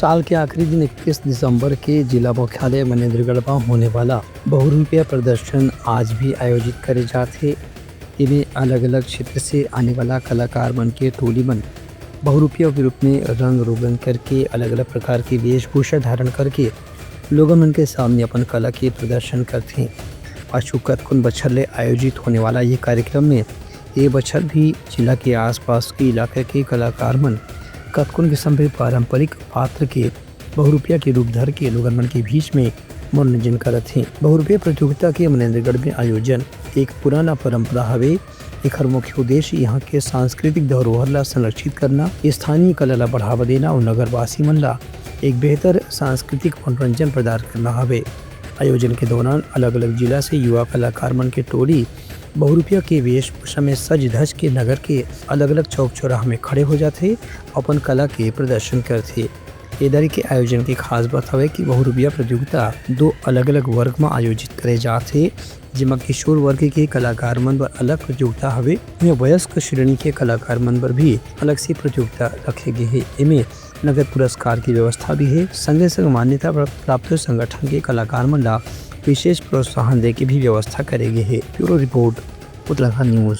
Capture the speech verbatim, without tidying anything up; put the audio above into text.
साल के आखिरी दिन इक्कीस दिसंबर के जिला मुख्यालय मनेंद्रगढ़ म होने वाला बहुरूपिया प्रदर्शन आज भी आयोजित करे जात हे। एमे अलग-अलग क्षेत्र से आने वाला कलाकार मन के टोली मन बहुरूपिया के रूप में रंग रोगन करके, अलग-अलग प्रकार के वेशभूषा धारण करके लोगन मन के सामने अपन कला के प्रदर्शन करथे। पाछू कतकोन बछर ले आयोजित होने वाला ये कार्यक्रम में ए बछर भी जिला के आसपास के इलाका के कलाकार मन कतकोन किस्म के पारंपरिक पात्र के बहुरूपिया के रूप धर के लोगन मन के बीच में मनोरंजन करत हे। बहुरूपिया प्रतियोगिता के मनेंद्रगढ़ में आयोजन एक पुराना परंपरा हवे। एखर मुख्य उद्देश्य यहाँ के सांस्कृतिक धरोहर ला संरक्षित करना, स्थानीय कला ला बढ़ावा देना और नगरवासी मन ला एक बेहतर सांस्कृतिक मनोरंजन प्रदान करना हवे। आयोजन के दौरान अलग-अलग जिला से युवा कलाकार मन के टोली बहुरूपिया के वेशभूषा में सज धज के नगर के अलग-अलग चौक चौराहा में खड़े हो जाथे, अपन कला के प्रदर्शन करथे। ए दरी के आयोजन के खास बात हवे कि बहुरूपिया प्रतियोगिता दो अलग-अलग वर्ग म आयोजित करे जात हे, जेमा किशोर वर्ग के कलाकार मन बर अलग प्रतियोगिता हवे, उहें वयस्क श्रेणी के कलाकार मन बर भी अलग से प्रतियोगिता रखे गे हे। एमे नगद पुरस्कार की व्यवस्था भी हे। संगे संग मान्यता प्र-, प्राप्त संगठन के कलाकार मन ला विशेष प्रोत्साहन दे के भी व्यवस्था करे गे हे। Bureau report, Uttarakhand news.